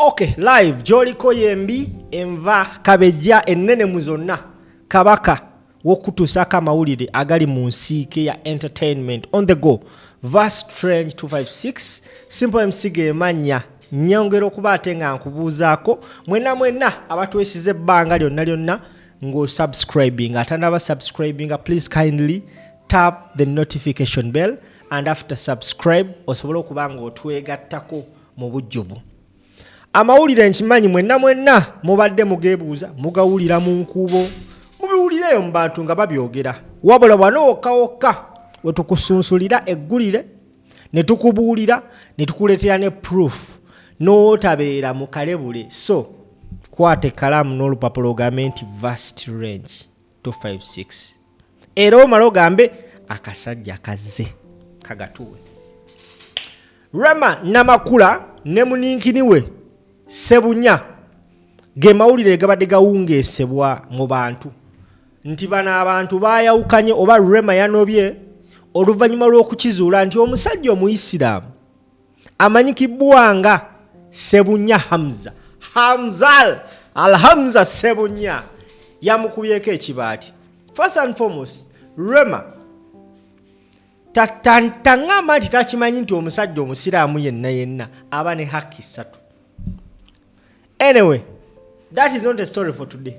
Okay, live gy'oliko yembi enva kabejja ennene mu zonna, kabaka w'okutuusaako amawulire agali mu nsiike ya entertainment on the go, Verse Strange 256, Simple MC gemannya. Nyongera okuba ate nga nkubuuzaako mwenna mwenna abatwesiza ebbanga lyonna lyonna ng'osubscribing, atanaba subscribinga, please kindly tap the notification bell and after subscribe osobole okuba ng'otwegattako mu bujjuvu. Amawulire nkimanyi mwenna mwenna mubadde mugeebuuza, mugawulira mu nkuubo, mubiwulireeyo mu bantu nga babyogera, wabula wano wokka wokka we tukusunsulira eggulire ne tukubuulira ne tukuleetera ne proof n'otabeera mu kalebule. So kwata ekkalaamu n'olupapula ogambe nti Vast Range 256, era omale ogambe akasajja kazze kagatuwe. Rema Namakula ne muninkini we Ssebunya ge mawulire gabadde gawungeesebwa mu bantu nti bano abantu baayawukanye oba Rema yanobye oluvannyuma lw'okukizuula nti omusajja Omuyisiraamu amanyikibbwa nga Ssebunya Hamza, Hamzal Alhamza Ssebunya, yamukubyeko ekibaati. First and foremost, Rema taŋŋamba nti takimanyi nti omusajja omusiraamu yenna yenna aba ne haki ssatu. Anyway, that is not a story for today.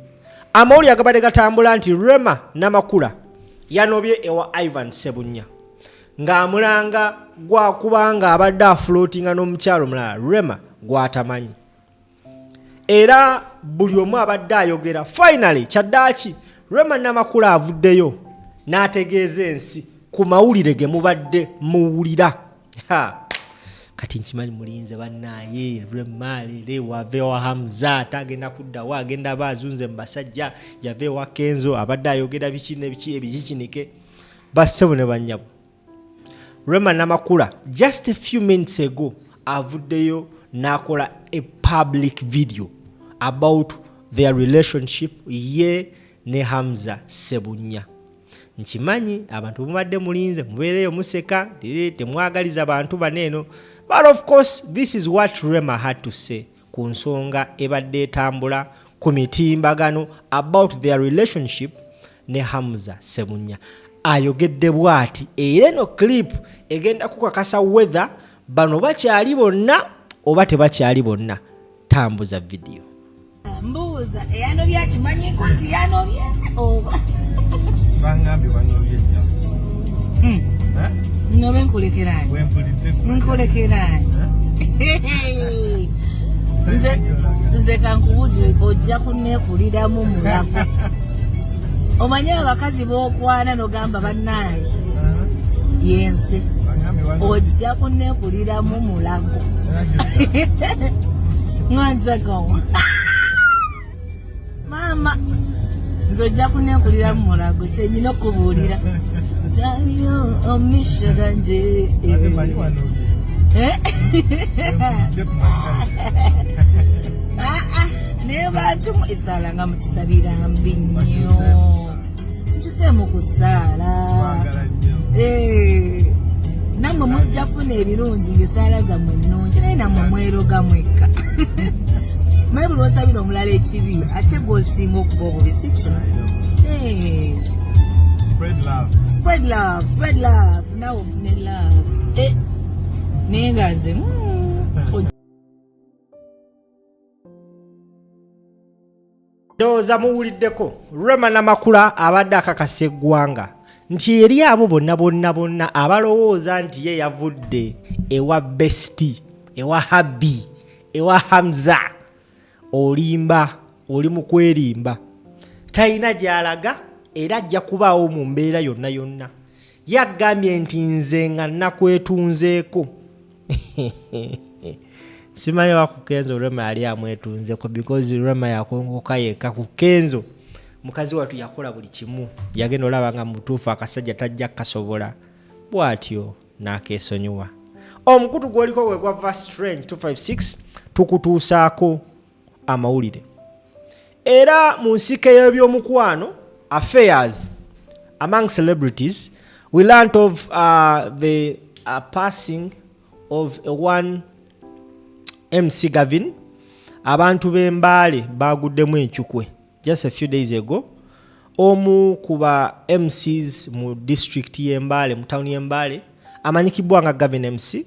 Amawulire agabadde gatambula nti Rema Namakula yanobye ewa Ivan Ssebunya ng'amulanga gwa kubanga abadde afloatinga n'omukyalo omulala Rema gw'atamanyi, era buli omu abadde ayogera. Finally, kyaddaaki Rema Namakula avuddeyo n'ategeeza ensi ku mawulire ge mubadde muwulira. Ha! Kati nkimanyi mulinze bannaaye Rema leero wava ewa Hamza, ate agenda kuddawo, agenda aba azunze mu basajja, yava ewa Kenzo, abadde ayogera biki ne biki ebikikinike. Bassebo ne bannyabo, Rema Namakula just a few minutes ago avuddeyo n'akola a public video about their relationship ye ne Hamza Ssebunya. Nkimanyi abantu mubadde mulinze, mubeereyo museka, temwagaliza bantu bano eno, but of course this is what Rema had to say ku nsonga ebadde etambula ku mitimbagano about their relationship ne Hamza Ssebunya. Ayogedde bw'ati, era eno clip egenda kukakasa whether bano bakyali bonna oba tebakyali bonna. Tambuza video. Mbuuza, eyanobye akimanyiko nti yanobye oba? Bangambye banobye nnyo. Eh? Nobe nkulekerani? Wempulidde. Nkulekerani? Nze kankuwulire, ojja kuneekuliramu mulago. Omanye abakazi b'okwana nogamba bannaaye yenze. Bangambye banobye. Ojja kuneekuliramu mulago nwanzagawo maama, nze ojja kuneekuliramu mulago, kyenyina okubuulira tayo omisho ganje. Ate manyi wanobye. Eh? Wempulidde ku makya. Ah, ah, naye bantu esaala nga mutusabira mbi nnyo, mutuseemu ku ssaala. Twagala nnyo. Eh, nammwe mujja funa ebirungi ng'esaala zammwe ennungi, naye nammwe mweroga mwekka. Maye buli lwosabira omulala ekibi, ate gw'osinga okuba obubi, si kyo? Eh, Spread love. Spread love, spread love, naawe ofune love. Eh, naye nga nze Ndowooza muwuliddeko Rema Namakula abadde akakasa eggwanga nti eri abo bonna bonna bonna abalowooza nti ye yavudde ewa bestie, ewa hubby, ewa Hamza, olimba, oli mu kwerimba. Talina gy'alaga era ajja kubaawo mu mbeera yonna yonna. Yagambye nti nze nga nakwetunzeeko. Simanyi oba ku Kenzo Rema yali amwetunzeko, because Rema yakongoka yekka ku Kenzo. Mukazi wattu yakola buli kimu, yagenda olaba nga mutuufu akasajja tajja kukasobola, bw'atyo n'akeesonyiwa. Omukutu gw'oliko gwe gwa Verse Strange 256, tukutuusaako amawulire era mu nsike y'ebyomukwano, affairs among celebrities. We learnt of the passing of a one MC Gavin. Abantu b'e Mbale baaguddemu encukwe just a few days ago. Omu ku ba MCs mu district y'e Mbale, mu town y'e Mbale, amanyikibwa nga Gavin MC,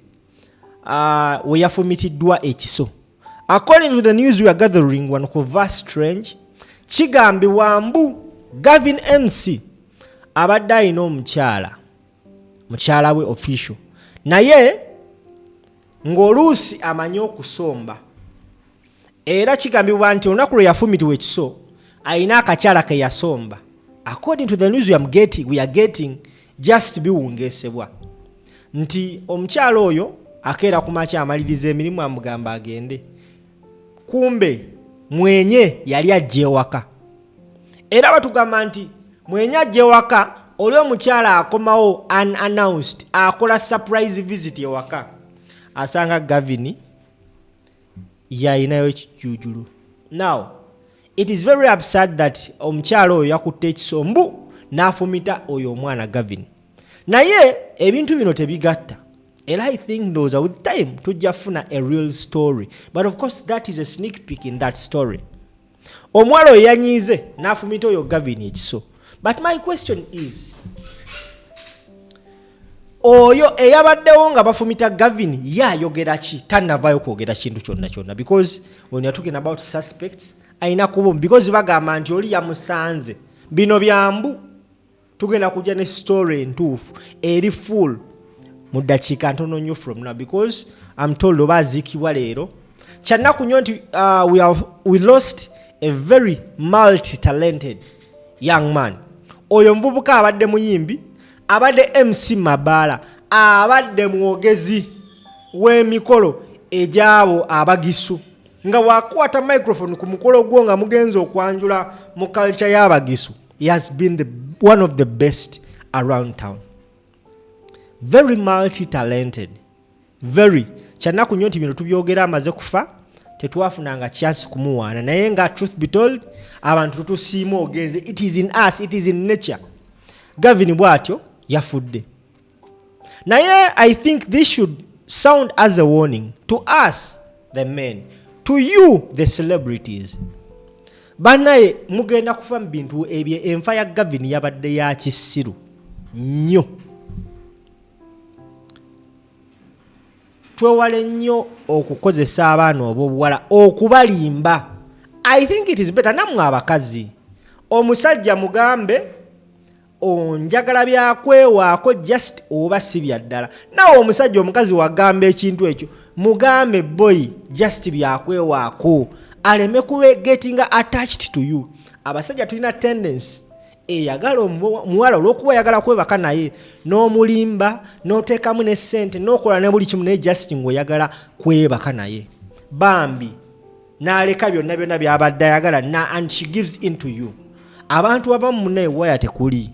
we yafumitiddwa ekiso. According to the news we are gathering wano ku Verse Strange, kigambibwa mbu Gavin MC abadde alina omukyala, mukyala we official, naye ng'oluusi amanyi okusomba. Era kigambibwa nti olunaku lwe yafumitibwa ekiso alina akakyala ke yasomba. According to the news we are getting just biwungeesebwa nti omukyala oyo akeera ku makya amaliriza emirimu amugamba agende, kumbe mwenye yali ajja ewaka. Era batugamba nti mwenye ajja ewaka, oli omukyala akomawo unannounced, akola surprise visit ewaka, asanga Gavin yalinayo ekijujulu. Now it is very absurd that omukyala oyo yakutte ekiso mbu n'afumita oyo omwana Gavin, naye ebintu bino tebigatta. Era I think ndowooza with time tujja kufuna a real story, but of course that is a sneak peek in that story. Omuwala oyo yanyiize n'afumita oyo Gavin ekiso, but my question is, oyo eyabaddewo nga bafumita Gavin ye ayogera ki? Tannavaayo kwogera kintu kyonna kyonna, because when you're talking about suspects ayina kuba, because bagamba nti oli yamusanze. Bino byambu tugenda kujja ne story entuufu eri full mu ddakiika ntono nnyo from now, because I'm told oba aziikibwa leero. Kyannaku nnyo nti we lost a very multi talented young man. Oyo omuvubuka abadde muyimbi, abadde MC Mabaala, abadde mwogezi w'emikolo egy'abo abagisu, nga bw'akwata microphone ku mukolo gwo nga mugenza okwanjula mu culture y'abagisu. He has been one of the best around town, very multi talented, very. Kyannaku nnyo nti bino tubyogera amaze kufa, tetwafunanga chance kumuwaana, naye nga truth be told, abantu tutusiima ogenze. It is in us, it is in nature. Gavin bw'atyo yafudde, naye I think this should sound as a warning to us the men, to you the celebrities. Bannaye, mugenda kufa mu bintu ebyo. Enfa ya Gavin yabadde ya kisiru nnyo. Twewale nnyo okukozesa abaana ob'obuwala okubalimba. I think it is better nammwe abakazi, omusajja mugambe onjagala byakwewaako just oba si bya ddala. Naawe omusajja, omukazi wagamba ekintu ekyo, mugambe boy just byakwewaako, aleme kube getting attached to you. Abasajja tulina tendency eyagala omuwala olw'okuba oyagala kwebaka naye, n'omulimba, n'oteekamu ne ssente, n'okola ne buli kimu, naye just ng'oyagala kwebaka naye. Bambi n'aleka byonna byonna by'abadde ayagala na and she gives in to you. Abantu abamu munaye waya tekuli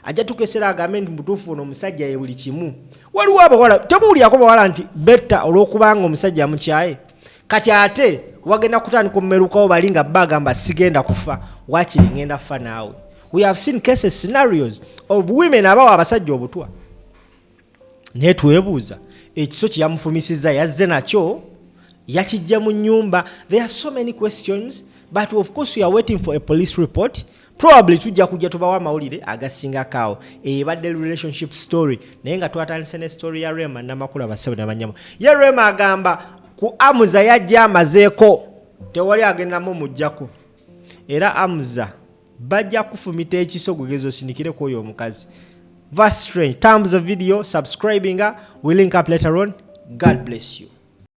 ajja tukesera agambe nti mutuufu ono omusajja ye buli kimu. Waliwo abawala, temuwulyako bawala nti betta olw'okubanga omusajja amukyaye? Kati ate wagenda kutandika omumerukawo bali nga bagamba sigenda kufa, wakiri ngenda fa naawe. We have seen cases, scenarios of women abawa abasajja obutwa, naye twebuuza ekiso kye yamufumisizza yazze nakyo, yakijja mu nnyumba? There are so many questions, but of course we are waiting for a police report. Probably tujja kujja tubawo amawulire agasingako awo. Ebadde relationship story, naye nga twatandise ne story ya Rema Namakula. Bassebo nabanyama, ye Rema agamba ku Amuza yajja amazeeko, tewali agendamu mujjako. Era Amuza bajja kufumita ekiso gugeza osindikireko oyo omukazi. Verse Strange, thumbs the video, subscribing. We link up later on. God bless you.